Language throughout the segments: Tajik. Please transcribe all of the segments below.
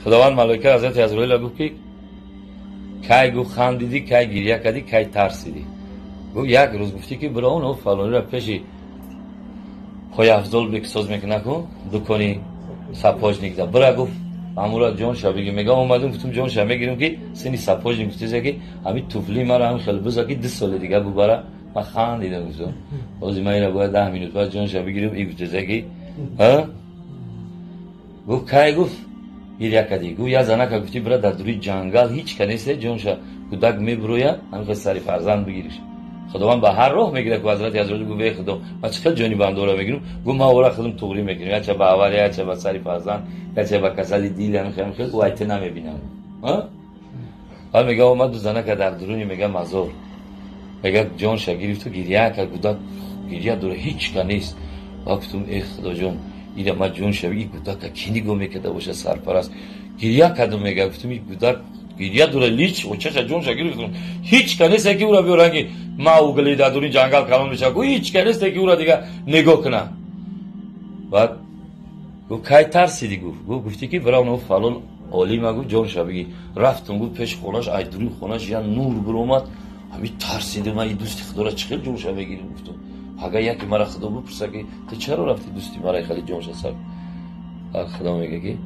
Худованд малоика ҳазрати Азроила гуфт ки кай гуфт хандидӣ, кай гиря кардӣ, кай тарсидӣ. Гуфт як рӯз гуфтӣ ки бира он фалониро пеши пойафзол биксоз мекуна ку дукони сапожник да бира гуфт амура ҷонша бигир. Мега омадум гуфтум ҷонша мегирим ки сини сапожник гуфтиса ки ҳамин туфли мара ҳамин хеле биза ки 2 соли дига бубара. Ман хандидам гуфтум ҳозир ман ира бояд 10 минут баъд ҷонша бигирим. И гуфтиса ки гуфт кай гуфт гиря кардӣ. Гуфт як занака гуфтӣ бира дар дури ҷангал ҳеч ка нест ҷонша кӯдак мебуроя ҳамин хел сари фарзанд бигириш. Худованд ба ҳар роҳ мегирад ку ҳазрати Азроил гуфт эй Худо ман чӣ хел ҷони бандора мегирам? Гуфт ман ора худам туғрӣ мекунам, яча ба авария, яча ба сари фарзанд, яча ба касали дил, ҳамин хел ӯ айта намебинам. Баъд мега омад ду занака дар дуруни мега мазор мега ҷонша гирифту гиря кард. Кӯдак гиря дора ҳеч ка нест. Баъд гуфтум эй Худоҷон ира ман ҷонша ин кӯдака кӣ нигоҳ мекарда боша сарпараст. Гиря кардум мега гуфтум ин кӯдак гиря дора лич очаша ҷонша гирифтум ҳеч ка нест ки ӯра биёран ки Маугли дар дури ҷангал калон мешавад. Гуфт ҳеч ка нест ки ӯра дига нигоҳ кунад. Баъд гуфт кай тарсидӣ? Гуфт гуфтӣ ки бира он фалон олима гуфт ҷонша бигир. Рафтум гуфт пеши хонаш ай дури хонаш я нур биромад. Ҳамин тарсидум ман ин дӯсти худоро чӣ хел ҷонша мегирим гуфтум. Агар яке мара худо бипурса ки ту чаро рафти дӯсти мара хеле ҷонша сар. Баъд худо мега ки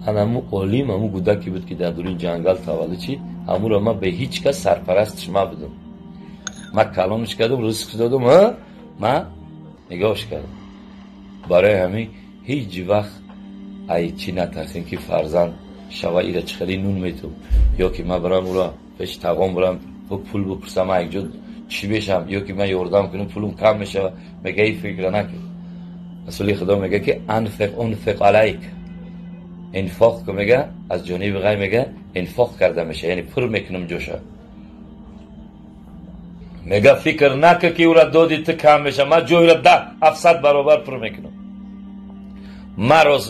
ан ҳамун олим ҳамун кӯдаке буд ки дар дури ҷангал таваллуд шид, ҳамуро ман бе ҳеч кас сарпарастш мабудам. Ман калонш кардам, ризқ додам, ман нигоҳш кардам. Барои ҳамин ҳеҷ вақт ай чӣ натарсем ки фарзанд шава ира чӣ хеле нун метум ё ки ман барам ура пеши тағом барам пул бипурсам ман якҷо чӣ бешам ё ки ман ёрдам кунам пулум кам мешава. Мега ин фикра накун. Расули Худо мега ки анфиқ унфиқ алайк, инфоқ ку мега аз ҷониби ғайб мега инфоқ карда меша, яъне пур мекунам ҷоша. Мега фикр накун ки ӯра доди ту кам меша, ман ҷойра 10-700 баробар пур мекунам. Ман рӯз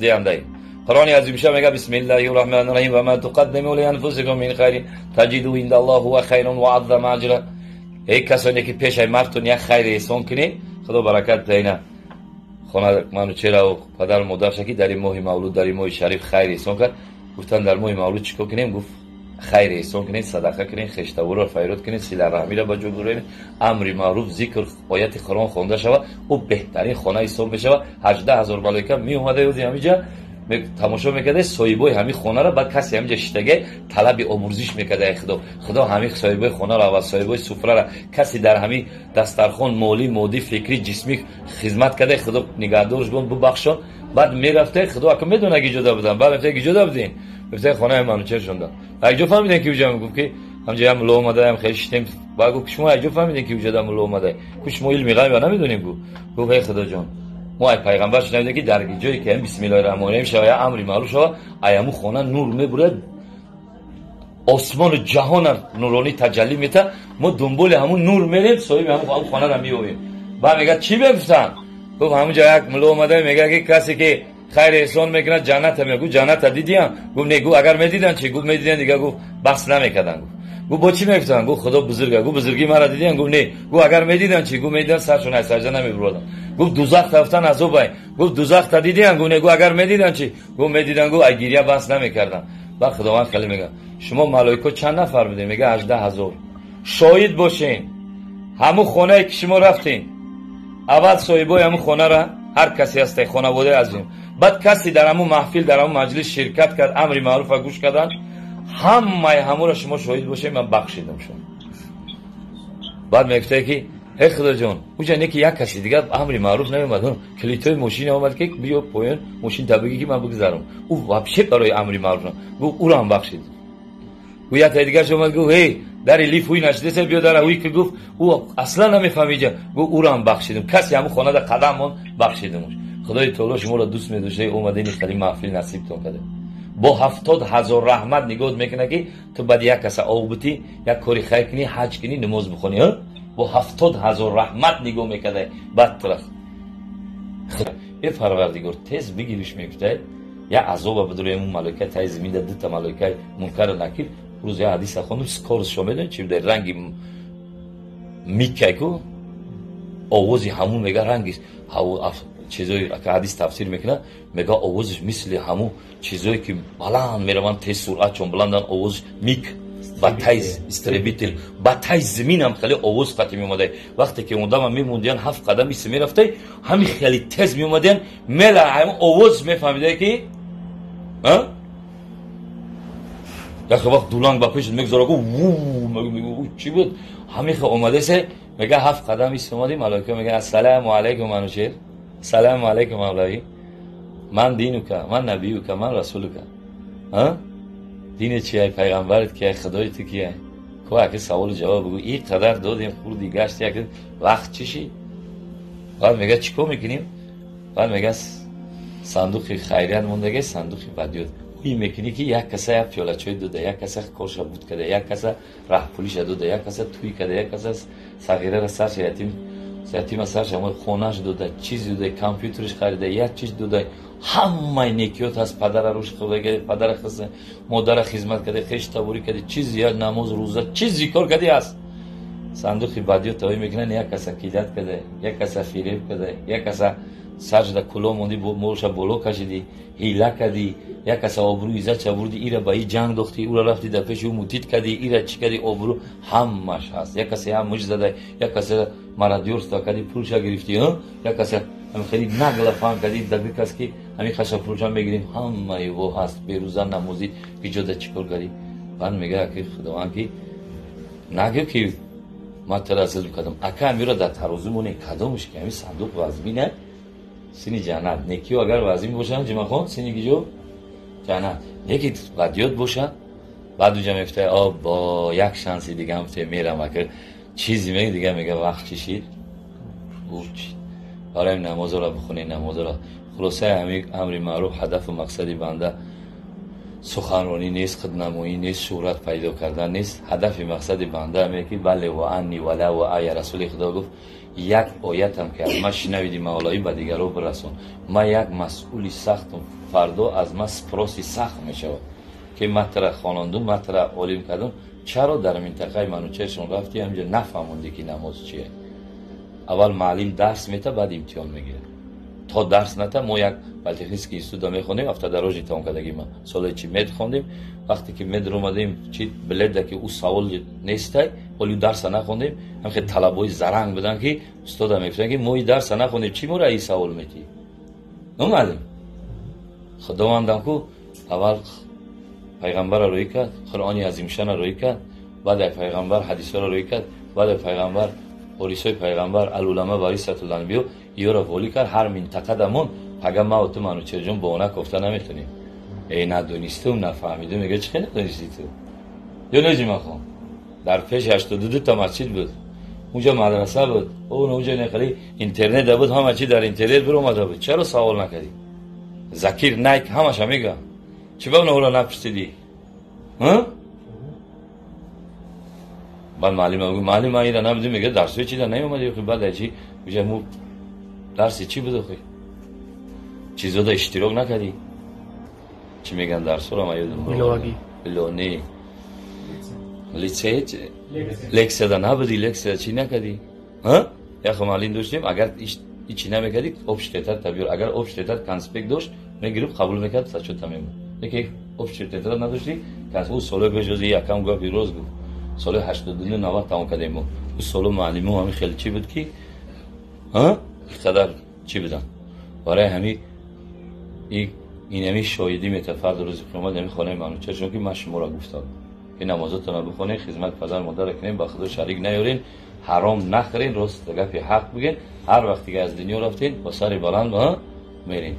диҳандаи. Қуръони азимша мега бисмиллаҳи раҳмани раҳим ва ма туқаддиму лианфусикум мин хайрин таҷиду индаллоҳ ҳува хайрун ва аъзама аҷра. Эй касоне ки пешаи мартон як хайр эҳсон кунед, Худо баракат диҳад. Хона Манучераву падару модарша ки дар ин моҳи мавлуд, дар ин моҳи шариф хайр эҳсон кард. Гуфтанд дар моҳи мавлуд чӣ кор кунем? Гуфт хайр эҳсон кунед, садақа кунед, хештаворро файрод кунед, силараҳмиро ба ҷо буред, амри маъруф, зикр, ояти Қуръон хонда шавад, ӯ беҳтарин хона ҳисоб мешавад. 18,000 малоика меомада ӯзи ҳамиҷа тамошо мекарда соҳибои ҳамин хонаро. Баъд касе ҳамиҷа шиштага талаби омӯрзиш мекарда ай Худо. Худо ҳамин соҳибои хонаро ва соҳибои суфраро касе дар ҳамин дастархон молӣ, моддӣ, фикрӣ, ҷисмӣ хизмат карда, Худо нигаҳдорш бон, бубахшон. Баъд мерафта Худо ака медона ки ҷода будам. Баъд мефта ки ҷода будем, мефта хонаи Манучер шонда. Якҷо фаҳмидем ки уҷа гуфт ки ҳамҷа ям мулло омада, ям хеле шитем. Баъд гуфт шумо якҷо фаҳмидем ки уҷада мулло омада, ку шумо илми ғайба намедонем. Гуфт эй Худоҷон, мо ай пайғамбар шунавидем ки дар ҷое ки бисмиллоҳи раҳмони раҳим шава, я амри маъруф шава, ай ҳамун хона нур мебурад, осмону ҷаҳона нуронӣ таҷаллӣ мета. Мо дунболи ҳамун нур мерем, соҳиби ҳамун хонаро меёбем. Баъд мега чӣ мегуфтанд? Гуфт ҳамунҷа як мулло омада мега ки касе ки хайр эҳсон мекунад ҷанната меяд. Гуфт ҷанната дидиям? Гуфт не. Гуфт агар медиданд чӣ? Гуфт медиданд дига гуфт баҳс намекарданд. Гуфт бо чӣ мегуфтанд? Гуфт Худо бузурга. Гуфт бузургии маро дидиям? Гуфт не. Гуфт агар медиданд чӣ? Гуфт медиданд саршон аз саҷда намебурданд. Гуфт дузах тафтан азобай. Гуфт дузахта дидиям? Гуфт не. Гуфт агар медиданд чӣ? Гуфт медиданд, гуфт ай гиря баҳс намекарданд. Баъд Худованд хеле мега шумо малоико чанд нафар будем? Мега 18,000. Шоҳид бошен ҳамун хонае ки шумо рафтем, аввал соҳибои ҳамун хонара ҳар касе ҳасте хонаводаи азим, баъд касе дар ҳамун маҳфил, дар ҳамун маҷлис ширкат кард, амри маъруфа гӯш карданд, ҳамаи ҳамуро шумо шоҳид бошед, ман бахшидам шумо. Баъд мегуфтае ки эй Худоҷон, уҷа не ки як каси дигар амри маъруф намеомад, калитои мошина омад ки биё поён мошин та бигӣ ки ман бигзарам, ӯ вообще барои амри маъруф. Гуфт ӯро ҳам бахшид. Гуфт як таи дигарш омад, гуфт эй дари лифт ҳуй нашидеса, биё дара ҳуй ки. Гуфт ӯ аслан намефаҳмиҷа. Гуфт ӯро ҳам бахшидам. Касе ҳамун хонада қадам мон, бахшидамш. Худои таоло шуморо дӯст медошта, омадани хеле маҳфил насибтон карда, бо 70,000 раҳмат нигоҳ мекунад ки ту баъд як каса ов бутӣ, як кори хайр кунӣ, ҳаҷ кунӣ, намоз бихонӣ, бо 70,000 раҳмат нигоҳ мекарда баъд тура. Э Парвардигор, тез бигириш мегуфтай, як азоба бидури ҳамун малоика таи заминда дута малоикаи Мункару Накир. Рӯз як ҳадиса хондум, скоростшо медонӣ чи будай? Ранги миккай ку овози ҳамун мега ранги чизои ҳадис тафсир мекунад, мега овозиш мисли ҳамун чизое ки баланд мераванд, тез суръат чон баландан, овозиш миг ба тайз истребитель ба тайз заминам хеле овоз қати меомадай. Вақте ки одама мемондиян, 7 қадам иси мерафтай, ҳами хеле тез меомадиян, мела ҳамин овоз мефаҳмидай ки яхе вақт дуланг ба пешат мегузора, гу ву чӣ буд? Ҳамин хел омадасе, мега 7 қадам иси омади, малоика мега ассалому алайкум Манучер, ассалому алайкум Мавлавӣ, ман динука, ман набиюка, ман расулука. Дине чия, пайғамбарат кия, худои ту кия? Ко аки саволу ҷавоб бигӯ. И қадар додем, хурди гашти, аки вақт чӣ шид? Баъд мега чӣ кор мекунем? Баъд мега сандуқи хайрият мондаге, сандуқи бадиёт. Ӯй мекунӣ ки як каса як пиёла чой дода, як каса корша буд када, як каса раҳпулиша дода, як каса тӯй када, як каса сағирара сарша ятим ятима сарша хонаш дода, чиз дода, компютерш харида, як чиз дода, ҳамаи некиёт ҳаст. Падара рӯш хӯрдаги, падара модара хизмат карда, хеш таборӣ карда, чизи як намоз, рӯза, чизи кор кардӣ ҳаст. Сандуқи бадиёт тавӣ мекунанд, як каса кидат карда, як каса фиреб карда, як каса саршда кулоҳ мондӣ, молша боло кашидӣ, ҳила кардӣ, як каса обрӯ иззатша бурдӣ, ира ба и ҷанг дохтӣ, ӯра рафтӣ дар пеши ӯ мутит кардӣ, ира чӣ кардӣ, обрӯ ҳамаш ҳаст. Як каса як муш зада, як каса мародёрство кардӣ, пулша гирифтӣ, як каса хеле нагла фаҳм кардӣ, даби кас ки ҳамин хаша пулша мегирем, ҳамаи во ҳаст. Берӯза намозӣ иҷода чӣ кор кардӣ? Баъд мега ки Худованд ки нагӯ ки ман тура зулм кардам, ака амира дар тарозу моне, кадомш ки ҳамин сандуқ вазмина, сини ҷаннат. Некиё агар вазин бошанд, ҷумахон, сини гиҷо ҷаннат, неки бадиёт бошад, баъд уҷа мефтай, бо як шанси дигам фте мерам, ака чизи меги дига, мега вақт чӣ шид? Барои намозро бихонед, намозро. Хулосаи ҳамин амри маъруф, ҳадафу мақсади банда суханронӣ нест, худнамоӣ нест, шӯҳрат пайдо кардан нест. Ҳадафи мақсади банда ҳаме ки бале ва анни вала ва ая. Расули Худо гуфт: як оятам ки аз ман шинавиди мавлоӣ, ба дигарон бирасон. Ман як масъули сахтам, фардо аз ман спроси сахт мешавад ки ман тура хонондум, ман тура олим кардам, чаро дар минтақаи Манучершон рафтӣ, ҳамҷо нафаҳмондӣ ки намоз чие? Аввал маълим дарс мета, баъд имтиҳон мегирад. То дарс ната, мо як политехнический института мехондем, автодорожный тамом кардагӣ, ма соле чи мед хондем. Вақте ки мед омадем, чи биледа ки ӯ савол нестай, ҳоли дарса нахондем. Ҳам хел талабои заранг буданд ки устода мегуфтанд ки мо и дарса нахондем, чӣ мора и савол метӣ? Омадем, Худовандам ку аввал пайғамбарро рӯй кард, Қуръони азимшанро рӯй кард, баъд аз пайғамбар ҳадисҳоро рӯй кард, баъд аз пайғамбар ворисои пайғамбар алулама варисатул анбиё иёро волӣ кард. Ҳар минтақа дамон пага ма ту Манучерҷон баона кофта наметонем. Э, надонистум, нафаҳмидум. Мега чӣ хел надонистӣ ту? Ё неҷимахон, дар пеши 82 та масҷид буд, унҷа мадраса буд, унҷа нехали интернет буд, ҳама чи дар интернет биромада буд, чаро савол накардӣ? Закир Найк ҳамаша мега, чӣ ба ӯро напурсидӣ? Баъд маълима гуфт: маълим, ман ира набудем. Мега дарсҳои чи дар наёмадӣ? Баъд чи уҷа му дарси чӣ буд охи? Чизода иштирок накардӣ? Чӣ меган дарсҳоро, ман ёдам илоне литсей лексияда набудӣ, лексияда чӣ накардӣ? Яхо маълим доштем, агар ичи намекардӣ, общий тетрадь биёр. Агар общий тетрадь конспект дошт, мегирифт, қабул мекард, зачёта мемонд. Лекин общий тетрадь надоштӣ, ӯ солҳои пеш ози якам гапи рост гуфт, соли 82 90 тамом кардем мо. Ӯ соло маълимо ҳами хеле чӣ буд ки қадар чӣ буданд. Барои ҳами инами шоҳидӣ метавад фард рӯзи қиёмат ҳами хонаи Манучершон ки ман шуморо гуфтам ки намозотонро бихонед, хизмат падар модарро кунед, ба Худо шарик наёрен, ҳаром нахӯрен, рост гапи ҳақ бигӯен. Ҳар вақте ки аз дунё рафтен, бо сари баланд мерен.